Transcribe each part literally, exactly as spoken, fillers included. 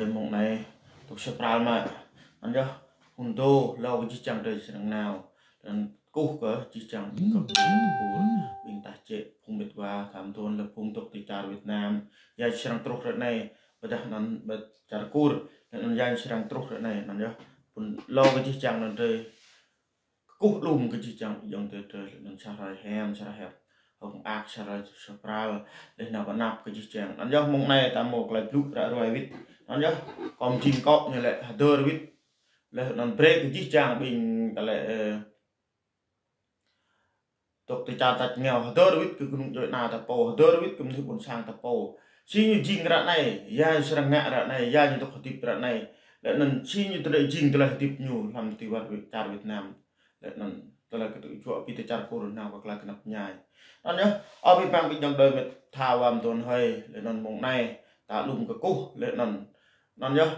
Mông anai, tŭk sa pral mă. Anŭn yơh, phŭn dô, hlâo kơ jih jang drơi srăng nao. Anŭn kơkuh kơ jih jang ƀing găp djuai, ƀing tah čĕ, phung mĕt wa, kham thun lĕ phung tŭk ti čar Việt Nam. Yang srăng truh ră anai, ƀôdah anŭn ƀơi čar Kur, anŭn yang srăng truh ră anai, anŭn yơh. Phŭn hlâo kơ jih jang anŭn drơi. Kơkuh lŏm kơ jih jang ƀing ayŏng adơi drơi, anŭn sa hrơi hiam, sa hrơi hiam. Hơ̆k mơak sa hrơi sa pral, laih anŭn kơnăp kơ jih jang. Anŭn yơh mông anai ta hmâo tơlơi blŭ ră ruai wĭt. Anŭn yơh, kâo mơjing kâo ñu lĕ hơdơr wĭt. Laih anŭn brơi kơ jih jang ƀing tơlơi, ơ, tŭk ti čar tač rơngiao hơdơr wĭt kơ kơnung djuai ana ta pô, hơdơr wĭt kơ mơnuih ƀôn sang ta pô. Si ñu jing ră anai, ya ñu srăng ngă ră anai, ya ñu dŏ hơdip ră anai. Laih anŭn si ñu tơlơi jing tơlơi hơdip ñu lăm ti war Việt, čar Việt Nam. Laih anŭn tơlơi kơtư̆ juă ƀing ti čar Kur nao kơ tơlơi kơnăp ñai. Anŭn yơh, ơ ƀing bang ƀing ayŏng adơi mĕt wa mơtuan hơi, laih anŭn mông anai, ta lŏm kơkuh, laih anŭn. Anŭn yơh,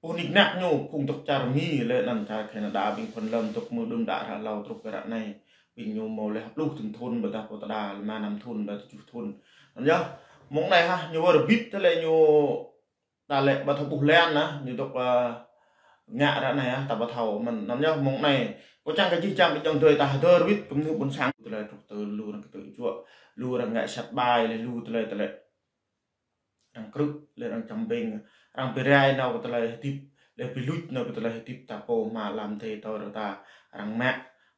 pô nik nak ñu, phung tŭk čar Mi, laih anŭn čar Canada, ƀing phŭn lơ̆m tŭk mơ̆ đưm đă ră hlâo truh kơ ră anai. Ƀing ñu hmâo laih pluh thŭn thŭn, ƀôdah pô tơđa, lima năm thŭn, ƀôdah tơjuh thŭn. Anŭn yơh, mông anai hă, ñu wơr bĭt tơlơi ñu ta lĕ ƀu thâo ƀuh lĕ anŭn, ñu dŏ, ơ, ngă ră anai hă, ta ƀu thâo mơ̆n. Anŭn yơh, mông anai, kâo čang kơ jih jang ƀing ayŏng adơi ta hơdơr wĭt, kơ mơnuih ƀôn sang, tơlơi truh tơ lu arăng kơtư̆ juă, lu arăng ngă sat ƀai, laih lu tơlơi, tơlơi arăng krư̆, laih arăng čăm ƀing, arăng bi rai nao kơ tơlơi hơdip, laih bi luč nao kơ tơlơi hơdip ta pô mă lăm adai tơl rơta arăng mă.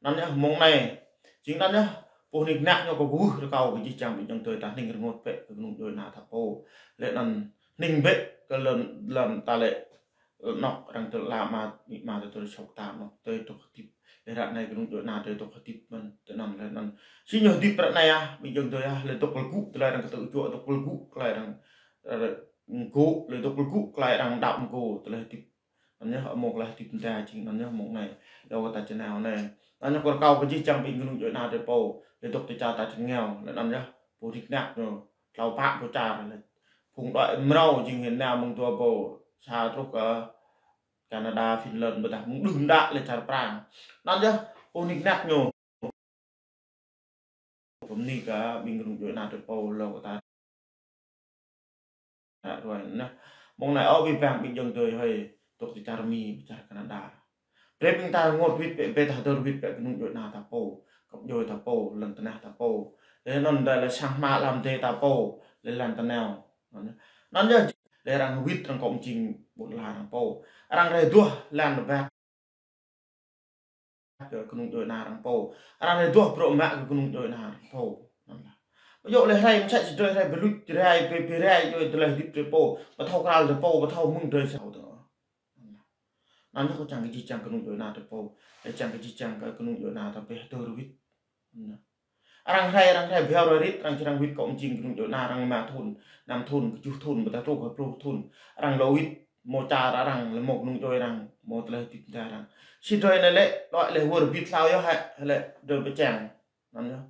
Anŭn yơh mông anai, jing anŭn yơh, pô nik nak ñu kâo kwưh rơkâo kơ jih jang ƀing ayŏng adơi ta hning rơngot bĕ kơ kơnung djuai ana ta pô. Laih anŭn hning bĕ kơ lŏn, lŏn ta lĕ, ơ, anŏ arăng tơl la mă, mă tơl tơl sŏk ta anŏ tơl truh hơdip. Laih ră anai kơnung djuai ana drơi dŏ hơdip mơ̆n, tơ anŭn laih anŭn. Si ñu hơdip ră anai ah, ƀing ayŏng adơi ah, laih dŏ kơl gŭ tơlơi arăng kơtư̆ juă, dŏ kơl gŭ tơlơi arăng, ơ, gŭ, laih dŏ kơl gŭ tơlơi arăng đaŏ mơ̆ng gŭ, tơlơi hơdip. Anŭn yơh, hơmâo tơlơi hơdip mơda jing, anŭn yơh, mông anai. Hlâo kơ ta či nao anai. Anŭn yơh, kâo rơkâo kơ jih jang ƀing kơnung djuai ana drơi pô, laih dŏ ti čar tač rơngiao, laih anŭn yơh, pô nik nak ñu, hlâo pă pô čar laih. Phung đuaĭ mrâo jing hĭ nao mơ̆ng dua pô, sa truh kơ Canada, Finland, ƀôdah mơ̆ng đưm đă laih čar Prang. Anŭn yơh, pô nik nak ñu. Pơmni kơ ƀing kơnung djuai ana drơi pô hlâo kơ ta. Ră ruai anŭn. Mông anai ơ ƀing bang ƀing ayŏng adơi hơi, tŭk ti čar Mi, čar Canada. Brơi ƀing ta rơngot wĭt bĕ, brơi ta hơdơr wĭt bĕ kơnung djuai ana ta pô, găp djuai ta pô, lŏn tơnah ta pô. Laih anŭn ta lĕ sang hmua lăm adai ta pô, laih lŏn tơnah. Anŭn yơh, laih arăng wĭt arăng kŏ mơjing ƀôn lan arăng pô. Arăng rai duah lŏn bơbăt kơ kơnung djuai ana arăng pô. Arăng rai duah bruă mă kơ kơnung djuai ana arăng pô. Anŭn yơh. Yua laih rai mơsĕ si drơi rai bi luč, rai bi, bi rai yua tơlơi hơdip drơi pô. Ƀu thâo krăl drơi pô, ƀu thâo mơ̆ng drơi sa tơ. Anŭn yơh, kâo čang kơ jih jang kơnung djuai ana drơi pô. Laih čang kơ jih jang kơ kơnung djuai ana ta pô hơdơr wĭt. Anŭn yơh. Arăng rai, arăng rai ƀiă rai rit, arăng črang wĭt kŏ mơjing kơnung djuai ana arăng lima thŭn, năm thŭn, tơjuh thŭn, ƀôdah truh kơ pluh thŭn. Arăng hlâo wĭt, hmâo čar arăng, laih hmâo kơnung djuai arăng, hmâo tơlơi hơdip mơda arăng. Si drơi anai lĕ, đuaĭ laih wơr bĭt hlâo yơh hă, lĕ drơi pơčang. Anŭn yơh.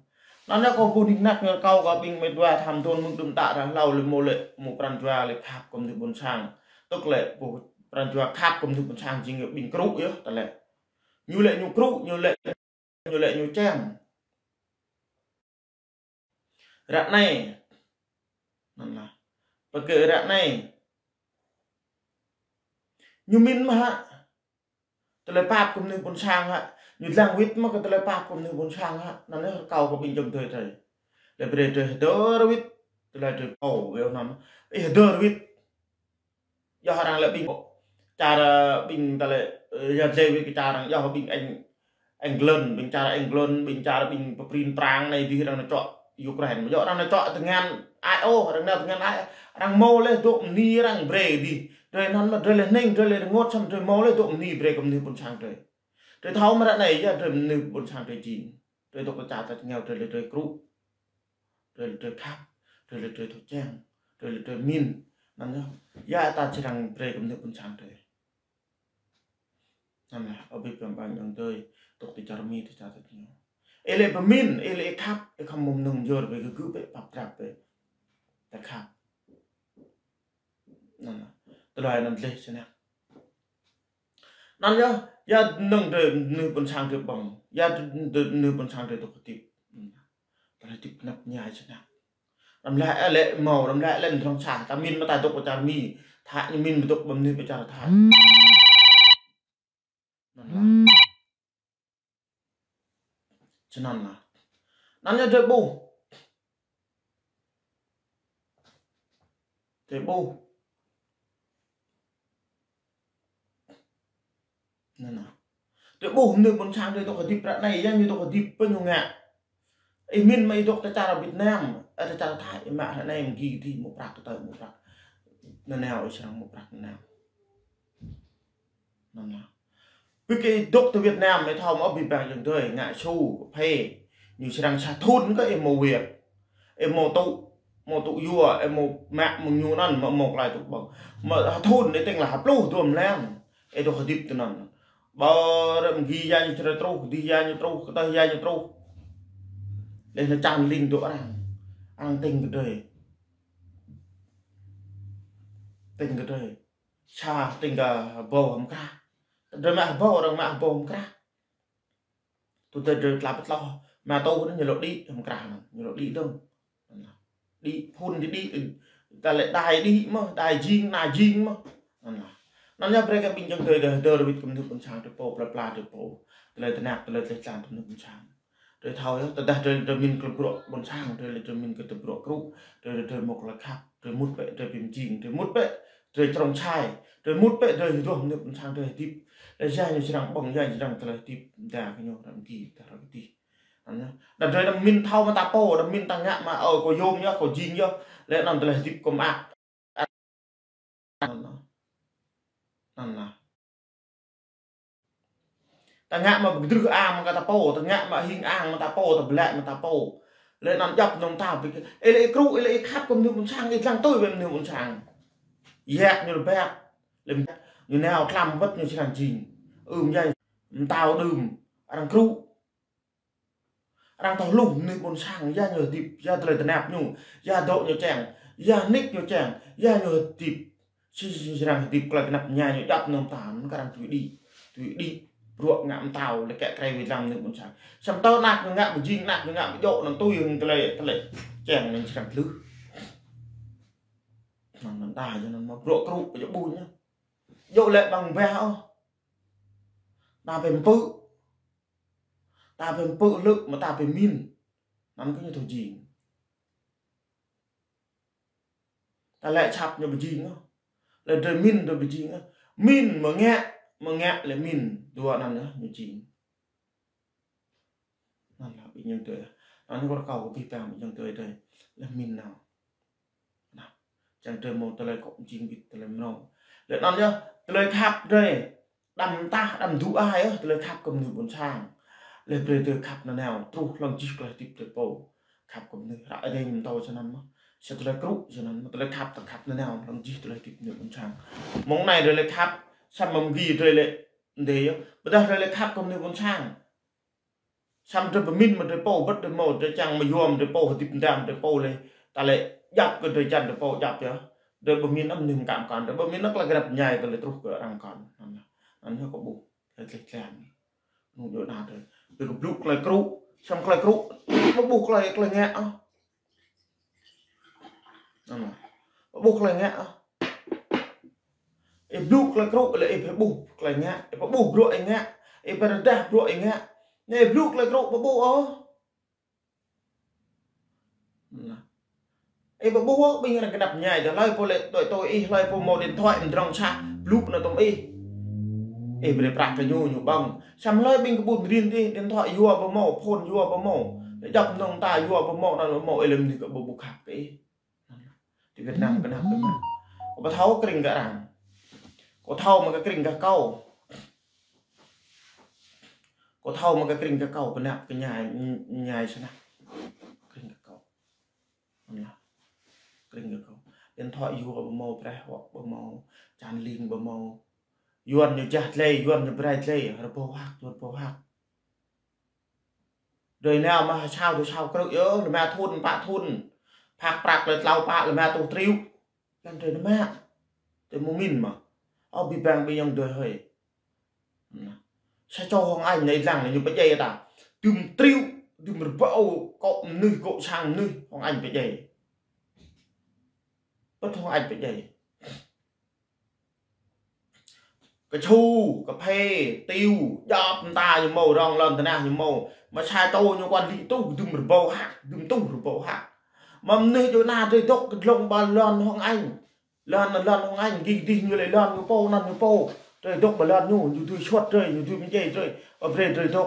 Anŭn yơh kâo pô nik nak ñu rơkâo kơ ƀing mĕt wa tham thun mơ̆ng đưm đă ră hlâo laih hmâo lĕ, hmâo pran jua laih khăp kơ mơnuih ƀôn sang. Tŭk lĕ pô pran jua khăp kơ mơnuih ƀôn sang jing ƀing krŭ yơh, ta lĕ. Ñu lĕ ñu krŭ, ñu lĕ ñu lĕ ñu čem. Ră anai. Anŭn lah. Pơkơ ră anai. Ñu min mơ̆ hă. Tơlơi pap kơ mơnuih ƀôn sang hă. Ñu dlăng wĭt mơ̆ kơ tơlơi pap kơ mơnuih ƀôn sang hă. Anŭn yơh rơkâo kơ ƀing ayŏng adơi drơi. Laih brơi drơi hơdơr wĭt. Tơlơi drơi pô, weo anŭn. Ih hơdơr wĭt. Yua arăng lĕ ƀing čar, ơ, ƀing ta lĕ, ơ, yua dlăng wĭt kơ čar arăng, yua ƀing Eng-, England, ƀing čar England, ƀing čar ƀing pơprin prang anai dih arăng nao čŏk Ukraine. Yua arăng nao čŏk tơngan ai ôh, arăng nao tơngan ai, arăng hmâo laih dŏ bơni arăng brơi dih. Drơi anŭn mơ̆ drơi laih hning, drơi laih rơngot samơ̆ drơi hmâo laih dŏ bơni brơi kơ mơnuih ƀôn sang drơi. Drơi thâo mơ̆ ră anai, yua drơi mơnuih ƀôn sang drơi jing. Drơi dŏ kơ čar tač rơngiao drơi laih drơi krŭ. Drơi laih drơi khăp, drơi laih drơi thâo čang, drơi laih drơi min. Anŭn yơh, yua ta črang brơi kơ mơnuih ƀôn sang drơi. Anŭn lah, ơ ƀing bang bang ayŏng adơi, tŭk ti čar Mi, ti čar tač rơngiao. Ih lĕ pơmin, ih lĕ khăp, ih khŏm mơ̆ng nơ̆ng jor bĕ kơ gơ̆ bĕ, pap drap bĕ. Ta khăp. Anŭn lah, tơlơi anŭn dleh sơnăk. Anŭn yơh, yua nơ̆ng drơi mơnuih ƀôn sang drơi ƀơ̆ng. Yua drơi mơnuih ƀôn sang drơi dŏ hơdip. Tơlơi hơdip kơnăp ñai sơnăk. Răm lĕ lĕ hmâo, răm lĕ lĕ mơdrŏng sa. Ta min mơ̆ ta dŏ pơ čar Mi. Thai ñu min ƀu dŏ ƀơi mơnuih pơ čar Thai. Anŭn lah. Čơnăn lah. Anŭn yơh drơi ƀuh. Drơi ƀuh. Anŭn lah. Drơi ƀuh mơnuih ƀôn sang drơi dŏ hơdip ră anai, yang ñu dŏ hơdip pơ ñu ngă. Ih min mă ih dŏ tơ čar Việt Nam, ơ, tơ čar Thai, ih mă ră anai mơ̆ng gih dih mơ̆ prăk kơ tơi mơ̆ prăk. Nanao ih srăng mơ̆ prăk nanao. Anŭn lah. Ƀing gih dŏ tơ Việt Nam, ih thâo mơ̆ ƀing ƀing yang drơi ngă su, phê. Ñu srăng sa thun kơ ih mơ̆ việc. Ih mơ̆ tŭ, mơ̆ tŭ yua, ih mơ̆ mă mơ̆ng ñu anŭn, mơ̆ mơ̆ klai tŭ ƀơ̆ng. Mơ̆ ha thun, ih tĭng lah ha pluh dua mlam. Ih dŏ hơdip tơ anŭn. Ƀơi rơ̆m gih ya ñu čơrơi truh, dih ya ñu truh, kơtơi ya ñu truh. Lĕ anŭn čan ling dŏ arăng. Arăng tĭng kơ drơi. Tĭng kơ drơi. Sa tĭng kơ hơbâo hăm krah. Drơi mă hơbâo, arăng mă hơbâo hăm krah. Tui tơdơi drơi tla pơtloh. Mă tŭ anŭn ñu lŏ đĭ hăm krah anŭn. Ñu lŏ đĭ dơ̆ng. Anŭn lah. Đĭ phun đĭ đĭ. Ta lĕ đai đĭ mơ̆, đai jing, na jing mơ̆. Anŭn lah. Anŭn yơh brơi kơ ƀing yang drơi dơ̆, dơ̆ rơwit kơ mơnuih ƀôn sang drơi pô, pla pla drơi pô. Tơlơi tơnap, tơlơi tơlơi čan kơ mơnuih ƀôn sang. Drơi thâo yơh, tơdah drơi, drơi min kơ bruă ƀôn sang, drơi lĕ drơi min kơ tơlơi bruă krŭ, drơi, drơi mơ̆ tơlơi khăp, drơi mŭt bĕ, drơi ƀing jing, drơi mŭt bĕ, drơi črông čai, drơi mŭt bĕ, drơi hơduah mơnuih ƀôn sang, drơi hơdip. Lĕ ya ñu srăng ƀơ̆ng, ya ñu srăng tơlơi hơdip, đa kơ ñu, đa kơ gih, đa kơ gih. Anŭn yơh. Đa drơi đa min thâo mă ta pô, đa min ta ngă mă, ơ, kâo yôm yơh, kâo jing yơh, lĕ anŭn tơlơi hơdip kâo mă. Anŭn lah. Anŭn lah. Ta ngă mă pơkơdrưh ang mă kơ ta pô, ta ngă mă hing ang mă ta pô, ta blĕ mă ta pô. Lĕ anŭn djŏp nong ta ƀing, ih lĕ ih krŭ, ih lĕ ih khăp kơ mơnuih ƀôn sang, ih dlăng tui ƀơi mơnuih ƀôn sang. Yă ñu lĕ ƀĕ. Lĕ ñu nao tlam wơ̆t ñu srăng jing. Ưm ya mơtao đưm, arăng krŭ. Arăng thâo hluh mơnuih ƀôn sang, ya ñu hơdip, ya tơlơi tơnap ñu, ya dŏ ñu čeng, ya nik ñu čeng, ya ñu hơdip. Si, si, si arăng hơdip tơlơi tơnap ñai ñu djŏp nong ta, mơ̆n kơ arăng tui đĭ, tui đĭ. Bruă ngă mơtao, lĕ kĕ krei wĭt lăng mơnuih ƀôn sang. Samơ̆ tơl anak ñu ngă ƀu jing, anak ñu ngă ƀu djŏ, anŭn tui hăng tơlơi, tơlơi čeng anŭn srăng tlưh. Anŭn, anŭn đa, anŭn mă bruă krŭ, ƀu djŏ ƀuñ yơh. Djŏ lĕ ƀăng bah ôh. Ta pơm pơ̆. Ta pơm pơ̆ lơ̆ mă ta pơm min. Anŭn kơ ñu thâo jing. Ta lĕ čăp ñu ƀu jing ôh. Lĕ drơi min drơi ƀu jing ôh. Min mơ̆ ngă, mơ̆ ngă lĕ min. Dua anŭn yơh ñu jing. Anŭn lah ƀing yang drơi. Anŭn ñu kơ rơkâo kơ ƀing ta ƀing yang drơi drơi. Lĕ min nao. Anŭn. Čang drơi mơ̆ tơlơi kŏ jing ƀĭt tơlơi mơnơ̆ng. Lĕ anŭn yơh, tơlơi khăp drơi. Đăm tah, đăm dŭ ai yơh, tơlơi khăp kơ mơnuih ƀôn sang. Lĕ brơi tơlơi khăp nanao, truh lăng jih tơlơi hơdip drơi pô. Khăp kơ mơnuih, ră adai ñu mơtô čơnăn mơ̆. Sa tơlơi krŭ čơnăn mơ̆, tơlơi khăp, tơlơi khăp nanao, lăng jih tơlơi hơdip mơnuih ƀôn sang. Mơ̆ng anai drơi lĕ khăp, samơ̆ mơ̆ng gih drơi lĕ, đei yơh. Ƀôdah drơi lĕ khăp kơ mơnuih ƀôn sang. Samơ̆ drơi pơmin mă drơi pô, ƀơ̆t drơi mơ̆, drơi čang mơyom, drơi pô hơdip mơdam, drơi pô lĕ. Ta lĕ djŏp kơ drơi čan drơi pô djŏp yơh. Drơi pơmin anăm nim kam kan, drơi pơmin anăm tơlơi gơnăp ñai, ta lĕ truh kơ arăng kan. Anŭn, anŭn yơh kâo ƀuh, tơlơi tơlơi čan. Nung djơ̆ na drơi. Drơi kơ blŭ tơlơi krŭ, samơ̆ tơlơi krŭ, ƀu ƀuh tơlơi, tơlơi ngă ôh. Anŭn. Ƀuh tơlơi ngă ôh. Ih blŭ tơlơi krŭ lĕ ih pơƀuh tơlơi ngă, ih pơƀuh bruă ih ngă, ih pơrơđah bruă ih ngă. Anai ih blŭ tơlơi krŭ ƀu ƀuh ôh. Anŭn. Ih ƀu ƀuh ôh, ƀing arăng gơnăp ñai, tơlơi pô lĕ tui tui ih, tơlơi pô mơ̆ điện thoại mơdrŏng sah, blŭ anŭn tơm ih. Ih brơi prăk kơ ñu, ñu ƀơ̆ng. Samơ̆ tơlơi ƀing kơ ƀun rin ih, điện thoại yua ƀu mơ̆, phone yua ƀu mơ̆. Lĕ djŏp nong ta yua ƀu mơ̆, anŭn ƀu mơ̆, ih lĕ mơnuih kơ ƀu ƀuh khăp kơ ih. Ti Việt Nam kơ nao kơ mă. Kâo ƀu thâo kơ krĭng kơ arăng. Kâo thâo mă kơ krĭng kơ kâo. Kâo thâo mă kơ krĭng kơ kâo, kơ năp kơ ñai, ñai sa anăp. Krĭng kơ kâo. Anŭn lah. Krĭng kơ kâo. Điện thoại yua ƀu mơ̆, preh wŏ ƀu mơ̆, čan ling ƀu mơ̆. Yuan ñu jah tơlơi, Yuan ñu brơi tơlơi, rơbâo hăk, Yuan rơbâo hăk. Drơi nao mă ha sao, drơi sao krư̆ yơh, lơma thun, pă thun. Phak prăk lĕ tlâo pă, lơma tuh triu. Lăng drơi nao mă. Drơi mơ̆ min mă. Ơ, ƀing ƀing ƀing yang drơi hơi. Anŭn. Sa čô hŏng añ anai lăng anai ñu pơdjai ta. Dŭm triu, dŭm rơbâo, kŏ mơnuih, kŏ sang mơnuih, hŏng añ pơdjai. Pơ̆t hŏng añ pơdjai. Kơčhu, kơphê, tiu, djŏp mơta ñu hmâo, rŏng lŏn tơnah ñu hmâo. Mă sa čô ñu quản lý tuh, dŭm rơbâo hă, dŭm tuh rơbâo hă. Mă mơnuih djuai ana drơi dŏ kơ glông ƀă lŏn hŏng añ. Lŏn, lŏn hŏng añ, gih dih ñu lĕ lŏn ñu pô, anŭn ñu pô. Drơi dŏ ƀă lŏn ñu, ñu dưi suăt drơi, ñu dưi mơjai drơi, ơ, brơi drơi dŏ.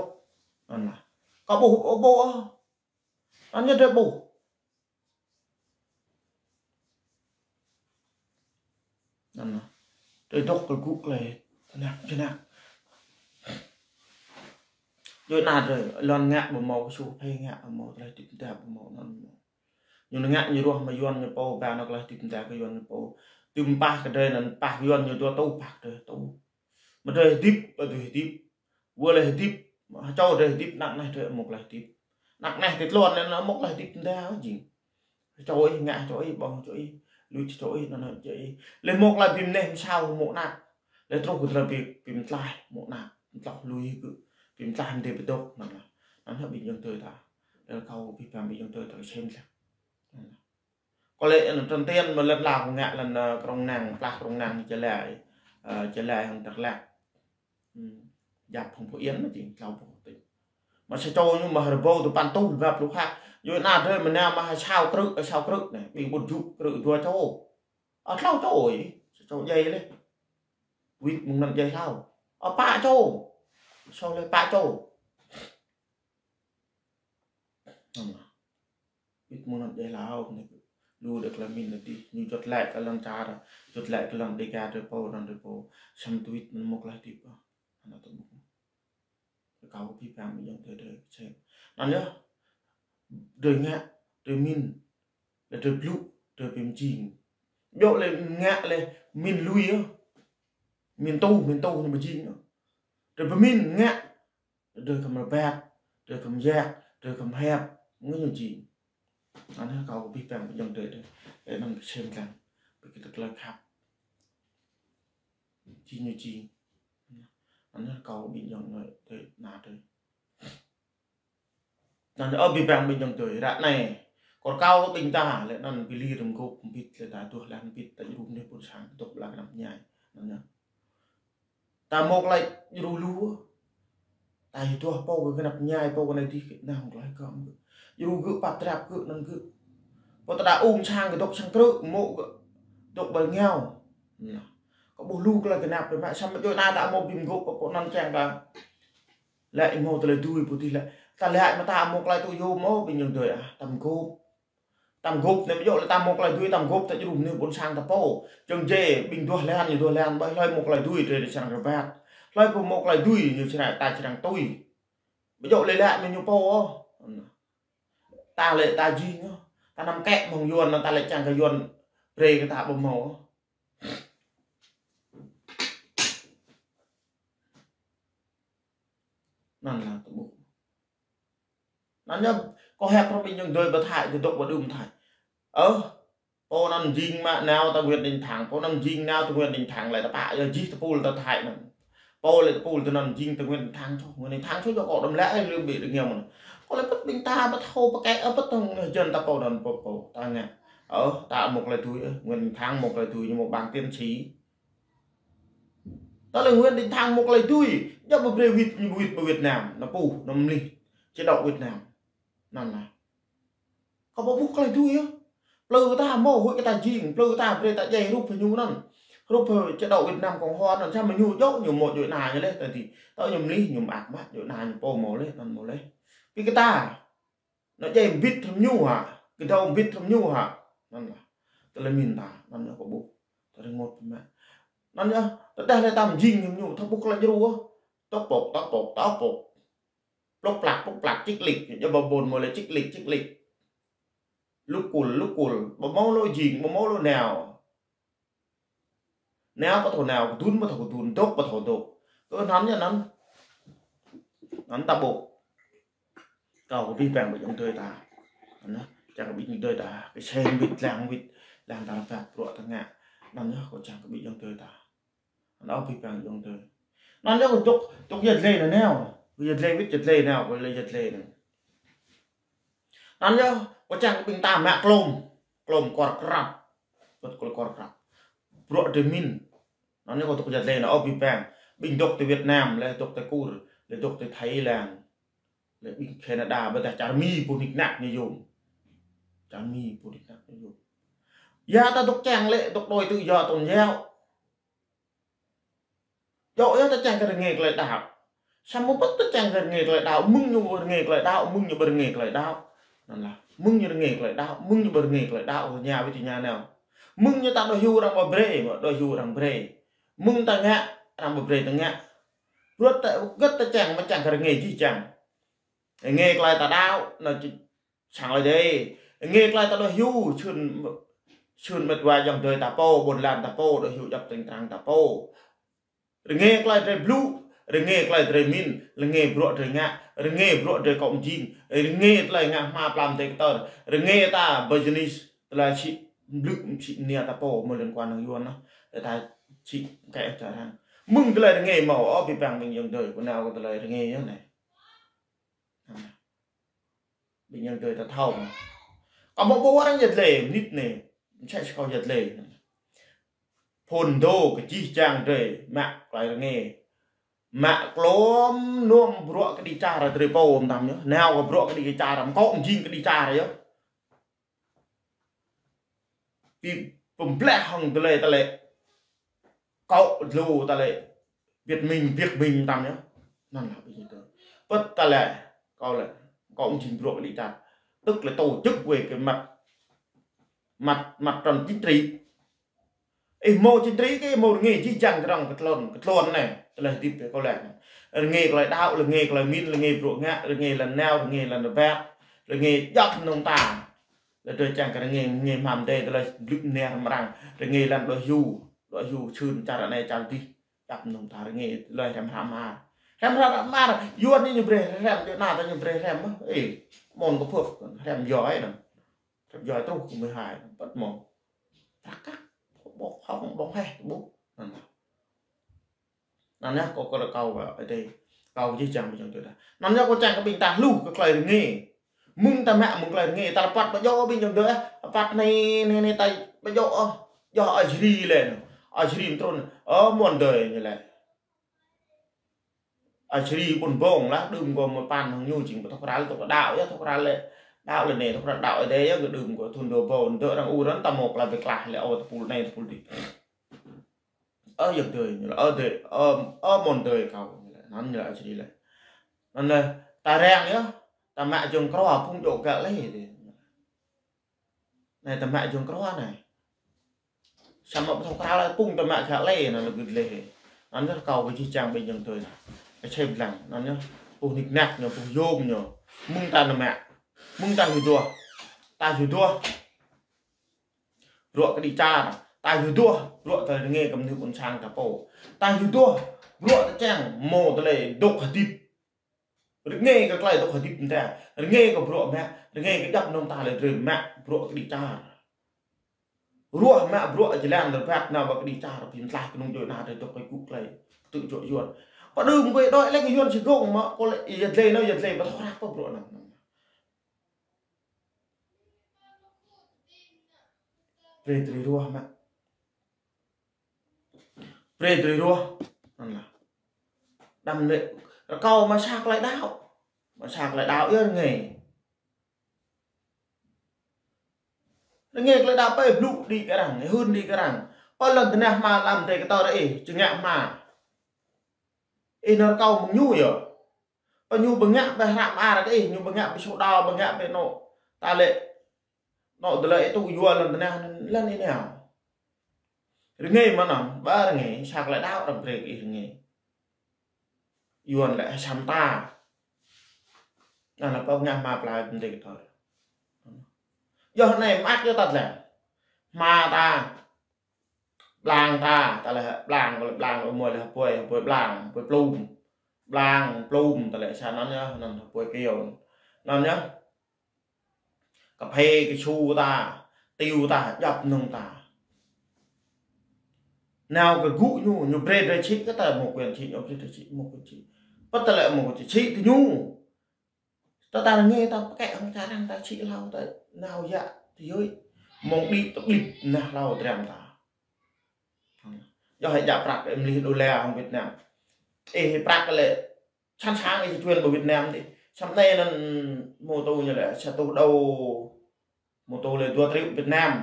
Anŭn lah. Kâo ƀuh, ơ, ƀuh, ơ. Anŭn ñu drơi ƀuh. Anŭn lah. Drơi dŏ kơ gŭ klei. Anŭn, anŭn. Djuai ana drơi, lŏn ngă ƀu hmâo, kơčhu kơphê ngă ƀu hmâo, tơlơi hơdip mơda ƀu hmâo, anŭn hmâo. Ñu ngă ñu ruah mă Yuan ñu pô, ba nao tơlơi hơdip mơda kơ Yuan ñu pô. Tơm pah kơ drơi anŭn, pah Yuan ñu dua tuh, pah kơ drơi tuh. Mă drơi hơdip, ƀu dưi hơdip. Wơ̆t lĕ hơdip, ha čô drơi hơdip, anăp neh drơi hmâo tơlơi hơdip. Anăp neh tĭt lŏn anŭn hmâo tơlơi hơdip mơda jing. Čô ih ngă čô ih, ƀơ̆ng čô ih, lui čô ih, anŭn čô ih. Lĕ hmâo tơlơi ƀing neh mơsao hmâo anăp. Lĕ truh kơ tơlơi ƀing, ƀing mơtlaih hmâo anăp. Mơtlaih lui kơ, ƀing mơtlaih mơdê pơdŏk, anŭn lah. Anŭn lah ƀing ayŏng adơi ta. Lĕ kâo ƀing ƀing ayŏng adơi ta kơsem lah. Anŭn lah. Kâo lĕ anŭn tơntian mă lĕ tơlơi ngă lĕ anŭn, ơ, Krông Năng, tơlơi Krông Năng Gia Lai, ơ, Gia Lai hăng Dak Lak. Hmm. Djăp hăng Phú Yên mă jing tlâo boh tơl. Mă sa čô ñu mă rơbâo tơpăn tuh lima pluh hă. Djuai ana drơi mơnă mă ha sa krư̆, ha sa krư̆ anai. Ƀing ƀut jŭ krư̆ dua čô. Ơ, tlâo čô ih. Sa čô djai lĕ. Wĭt mơ̆ng anŭn djai hlâo. Ơ, pă čô. Sa lĕ pă čô. Anŭn lah. Wĭt mơ̆ng anŭn djai hlâo anai. Lu đĕ tơlơi min anai dih, ñu juăt laĭ kơ lŏn čar, juăt laĭ kơ lŏn Dêga drơi pô, lŏn drơi pô. Samơ̆ tui wĭt mơ̆n hmâo tơlơi hơdip ôh. Anŭn lah tơƀuh. Kâo ƀing ƀing ayŏng adơi ta kơsem. Anŭn yơh. Drơi ngă, drơi min, lĕ drơi blŭ, drơi pơmĭn jing. Djŏ lĕ ngă lĕ min lui yơh. Min tuh, min tuh ñu ƀu jing yơh. Drơi pơmĭn ngă, drơi khŏm rơbat, drơi khŏm yak, drơi khŏm hiăp, ngă ñu jing. Anŭn lah kâo ƀing ƀing ayŏng adơi ta. Lĕ anŭn kơsem lăng. Ƀing ta tơlơi khăp. Jing ñu jing. Anŭn lah kâo ƀing ayŏng adơi ta. Anŭn, ơ, ƀing ƀing ayŏng adơi, ră anai. Kơ kâo ƀing ta, lĕ anŭn bili rơmgop mbĭt lĕ ta duah lan mbĭt ta djru mơnuih ƀôn sang, dŏ ƀơi anăp ñai. Anŭn yơh. Ta hmâo tơlơi djru lu. Ta ih duah pô kơ anăp ñai, pô kơ anai dih kơ anŭn tơlơi kơ. Djru gơ̆ pap drap gơ̆ anŭn gơ̆. Pô ta đa ung sang kơ dŏ sang krư̆, hmâo gơ̆ dŏ ƀơi rơngiao. Anŭn. Kâo ƀuh lu tơlơi kơnăp mă, samơ̆ djuai ana ta hmâo ƀing gơ̆ pô anŭn čang ta. Lĕ ih hmâo tơlơi dưi pô dih lĕ. Ta lĕ mă ta hmâo tơlơi tŭ yôm ôh ƀing ayŏng adơi ah, ta hmâo gơ̆. Ta hmâo gơ̆ anai ƀu djơ̆ lĕ ta hmâo tơlơi dưi, ta hmâo gơ̆ ta djru mơnuih ƀôn sang ta pô. Čang jĕ, ƀing duah lan, ñu duah lan, ƀai hlơi hmâo tơlơi dưi, drơi čang rơbat. Hlơi pô hmâo tơlơi dưi, ñu čang ta čang tui. Ƀu djơ̆ lĕ lĕ mơ̆ ñu pô ôh. Ta lĕ ta jing ôh. Ta năm kĕ mơ̆ng Yuan, ta lĕ čang kơ Yuan brơi kơ ta ƀu hmâo ôh. Anŭn lah tơƀuh. Anŭn yơh, kâo hiăp rŏ ƀing ayŏng adơi ƀơi Thái, dŏ ƀơi đưm Thái. Ơ, pô anŭn jing mă nao ta Nguyễn Đình Thắng, pô anŭn jing nao ta Nguyễn Đình Thắng lĕ ta pă, yơh jih tơpul ta Thái anŭn. Pô lĕ tơpul ta anŭn jing ta Nguyễn Đình Thắng čô, Nguyễn Đình Thắng čô dŏ kơ đam lĕ, ơ, lơ̆m ƀĭ đơ̆ng ñu mơ̆n. Kâo lĕ pơ̆t ƀing ta ƀu thâo pơkĕ, ơ, pơ̆t tơ̆ng jăn ta pô anŭn pô, pô, ta ngă. Ơ, ta hmâo tơlơi dưi, ơ, Nguyễn Đình Thắng hmâo tơlơi dưi, ñu hmâo bằng tiến sĩ. Tơlơi Nguyễn Đình Thắng hmâo tơlơi dưi, djŏp ƀu brơi wĭt, ñu ƀu wĭt pơ Việt Nam, anŭn pô, anŭn mơlih, chế độ Việt Nam. Anŭn lah. Kâo ƀu ƀuh tơlơi dưi yơh. Plư ta hmâo, huĭ kơ ta jing, plư ta brơi ta djai hrup hăng ñu anŭn. Hrup hăng chế độ Việt Nam Cộng Hòa anŭn, samơ̆ ñu djŏ, ñu hmâo djuai ana ñu lĕ, ta dih. Tơl ñu mơlih, ñu mơak mă, djuai ana ñu pô hmâo lĕ, anŭn hmâo lĕ. Ƀing kơ ta. Anŭn djai mbĭt hrŏm ñu hă, kơdâo mbĭt hrŏm ñu hă. Anŭn lah. Tơlơi min ta, anŭn yơh kâo ƀuh. Ta rơngot pơmă. Anŭn yơh, tơdah lĕ ta mơjing hrŏm ñu, ta ƀuh tơlơi djru ôh. Tŏk pŏk, tŏk pŏk, tŏk pŏk. Plŏk plăk, plŏk plăk, čik lik, djŏp ƀôn mơ̆ lĕ čik lik, čik lik. Lŭk kul, lŭk kul, ƀu hmâo lŏ jing, ƀu hmâo lŏ nao. Nao ƀu thâo nao, kơdŭn ƀu thâo kơdŭn, dŏ ƀu thâo dŏ. Kơ anŭn yơh anŭn. Anŭn ta ƀuh. Kâo kơ ƀing ƀing ayŏng adơi ta. Anŭn, čang kơ ƀing ayŏng adơi ta. Kơsem wĭt, lăng wĭt, lăng ta rơbat bruă ta ngă. Anŭn yơh kâo čang kơ ƀing ayŏng adơi ta. Anŭn ƀing ƀing ayŏng adơi. Anŭn yơh kâo dŏ, dŏ yăt lĕ anŭn nao. Yăt lĕ wĭt, yăt lĕ nao, kâo lĕ yăt lĕ anŭn. Anŭn yơh, kâo čang kơ ƀing ta mă klôm. Klôm kor krăp. Wơ̆t kor krăp. Bruă drơi min. Anŭn yơh kâo dŏ yăt lĕ anŭn, ơ ƀing ƀing. Ƀing dŏ tơ Việt Nam, lĕ dŏ tơ Kur, lĕ dŏ tơ Thái Lan, lĕ ƀing Canada, ƀôdah čar Mi pô nik nak ñu yôm. Čar Mi pô nik nak ñu yôm. Ya ta dŏ čang lĕ, dŏ đôi tự do tôn giáo. Dŏ ya ta čang kơ rơngiă tơlơi đaŏ. Samơ̆ pơ̆t ta čang kơ rơngiă tơlơi đaŏ, mơ̆ng ñu rơngiă tơlơi đaŏ, mơ̆ng ñu ƀu rơngiă tơlơi đaŏ. Anŭn lah, mơ̆ng ñu rơngiă tơlơi đaŏ, mơ̆ng ñu ƀu rơngiă tơlơi đaŏ, ñu wĭt ñu nao. Mơ̆ng ñu ta đuaĭ hyu arăng ƀu brơi, mơ̆ đuaĭ hyu arăng brơi. Mơ̆ng ta ngă, arăng ƀu brơi ta ngă. Bruă ta, gĕt ta čang, mă čang kơ rơngiă jih jang. Rơngiă tơlơi ta đaŏ, anŭn či sang lơi dêh. Rơngiă tơlơi ta đuaĭ hyu, sưn, sưn mĕt wa ayŏng adơi ta pô, ƀôn lan ta pô, đuaĭ hyu djŏp tring trang ta pô. Rơngiă tơlơi drơi blŭ, rơngiă tơlơi drơi min, rơngiă bruă drơi ngă, rơngiă bruă drơi kŏ mjing, rơngiă tơlơi ngă hma plam tê kơtơr, rơngiă ta business, tơlơi sĭ blŭ sĭ mnia ta pô, mơ̆ liên quan hăng Yuan anŭn. Tơlơi ta sĭ kĕ ta răng. Mơ̆ng tơlơi rơngiă mơ̆, ơ, ƀing ƀing ayŏng adơi, kơ nao kơ tơlơi rơngiă yơh anai. Ƀing ayŏng adơi ta thâo. Kâo mă ƀu arăng yăt lĕ, mơnit anai. Mơsĕ si kâo yăt lĕ. Phŭn dŏ kơ jih jang drơi, mă tơlơi rơngiă. Mă klŏm nŏm bruă kơđi čar drơi pô mơtam yơh. Nao kơ bruă kơđi čar, mơkŏ mjing kơđi čar yơh. Pi pơblah hăng tơlơi tơlơi. Kâo dlô tơlơi Việt Minh, Việt Minh mơtam yơh. Anŭn lah ƀing ayŏng adơi. Pơ̆t tơlơi, kâo lĕ, kâo mjing bruă kơđi čar. Tức là tổ chức về cái mặt, mặt, mặt trận chính trị. Ih mơ̆ chính trị kơ mơ̆ rơngiă jih jang kơdrŏng kơtlôn, kơtlôn anai. Tơlơi hơdip kơ kâo lĕ. Rơngiă tơlơi đaŏ, rơngiă tơlơi min, rơngiă bruă ngă, rơngiă lŏn nao, rơngiă lŏn rơbat, rơngiă djŏp mơnơ̆ng ta. Lĕ drơi čang kơ rơngiă, rơngiă hmam dêh, tơlơi blŭ mnia răm răng, rơngiă lŏn đuaĭ hyu, đuaĭ hyu sưn čar anai čar adih. Djŏp mơnơ̆ng ta rơngiă, tơlơi răm hrăm ar. Răm hrăm ar, Yuan anai ñu brơi răm, Yuan anai ta ñu brơi răm, ơ. Ê, mơ̆n kơ phơk, răm yua anŭn. Răm yua truh kơ mười hai, pơ̆t mơ̆n. Trăk kăk, ƀô̆ hŏng ƀơ̆ng hĕ, ƀu. Anŭn. Anŭn yơh, kâo, kâo, kâo, ơ, adơi, kâo jih jang ƀing ayŏng adơi đah. Anŭn yơh kâo čang kơ ƀing ta hluh kơ tơlơi rơngiă. Mơ̆ng ta mă, mơ̆ng tơlơi rơngiă, ta lăp păt ƀu djơ̆ ƀing ayŏng adơi, ơ, păt anai, anai, anai, ta ƀu djơ̆, ơ, djơ̆ Ơi Jri lĕ, Ơi Jri mơtrun, ơ, mơ̆n adơi ñu lĕ. Ơi Jri pun ƀơ̆ng lah, đưm kơ mơ̆ păn hăng ñu jing pơtŏk ral tŏk đaŏ yơh, tŏk ral lĕ. Đaŏ lĕ anai, tŏk ral đaŏ adơi yơh, kơ đưm kơ thun dô ƀơ̆ng, dŏ arăng ur anŭn ta mơ̆ klah bĕ klah lĕ, ơ, tơpul anai, tơpul adih. Ơ, ayŏng adơi, ñu lĕ, ơ, adơi, ơ, ơ, mơ̆n adơi kâo, ñu lĕ, anŭn ñu lĕ Ơi Jri lĕ. Anŭn lĕ, ta răng yơh, ta mă jơ̆ng krua, phung djơ̆ găl lĕ adơi. Anai ta mă jơ̆ng krua anai. Samơ̆ ƀu thâo krao lĕ, phung ta mă găl lĕ, anŭn lĕ gưt lĕ. Anŭn yơh kâo kơ jih jang ƀing ayŏng adơi anai. Kơ čem lăng, anŭn yơh, pô nik nak ñu, pô yôm ñu. Mơ̆ng ta anai mă. Mơ̆ng ta hyu duah. Ta hyu duah. Bruă kơđi čar, ta hyu duah, bruă tơlơi rơngiă kơ mơnuih ƀôn sang ta pô. Ta hyu duah, bruă ta čang, mơ̆ tơlơi dŏ hơdip. Rơngiă kơ tơlơi dŏ hơdip ta, rơngiă kơ bruă mă, rơngiă kơ djŏp mơnơ̆ng ta lĕ drơi mă, bruă kơđi čar. Ruah mă bruă jơlan rơbat nao ƀơi kơđi čar, ƀing tlaih kơnung djuai ania drơi dŏ kơ gŭ tơlơi, tŭ djơ̆ Yuan. Pơđưm kơ đuaĭ lĕ kơ Yuan či gơ̆ng mơ̆, kơ lĕ yăt lĕ nao, yăt lĕ ƀu thâo răk pơ bruă anŭn. Brơi drơi ruah mă. Brơi drơi ruah. Anŭn lah. Đăm lĕ rơkâo mă sa tơlơi đaŏ. Mă sa tơlơi đaŏ yơh rơngiă. Rơngiă tơlơi đaŏ pơ blŭ đĭ kơ arăng, hưn đĭ kơ arăng. Pơ lŏn tơnah hma lăm drơi kơtor ih, či ngă hma. Ih nao rơkâo mơ̆ng ñu yơh. Pơ ñu ƀu ngă ƀơi hră mơar kơ ih, ñu ƀu ngă ƀơi sô đao, ƀu ngă ƀơi anŏ. Ta lĕ anŏ tơlơi ih tŭ yua lŏn tơnah lŏn ih nao. Rơngiă mơ̆n anŭn, ƀă rơngiă, sa tơlơi đaŏ arăng brơi kơ ih rơngiă. Yuan lĕ hai sam ta. Anŭn lĕ pơ ngă hma plai ƀing adơi kơtor. Yơh anai mơak yơh ta lĕ. Hma ta. Blang ta, ta lĕ blang, kơ lĕ blang, ơ mơi lĕ hơpơi, hơpơi blang, hơpơi plum. Blang, plum, ta lĕ sa anŭn yơh, anŭn hơpơi kơyâo. Anŭn yơh. Kơphê, kơsu ta, tiu ta, djŏp mơnơ̆ng ta. Nao kơ gŭ ñu, ñu brơi drơi sĭ kơ ta, mơ̆ quyền sĭ, ñu brơi drơi sĭ, mơ̆ quyền sĭ. Pơ ta lĕ mơ̆ quyền sĭ, sĭ tơ ñu. Tơ ta rơngiă ta pơkĕ hăng čar arăng ta sĭ hlâo ta nao yă tơ yơi. Mơ̆ng đĭ tơ ƀlĭp nah hlâo dram ta. Yơh hĕ djă prăk ih mơlih đôla hăng Việt Nam. Ih prăk lĕ sẵn sàng ih čuên pơ Việt Nam dih. Samơ̆ anai anŭn mô tô ñu lĕ sa rơtuh đô, mô tô lĕ dua triệu Việt Nam.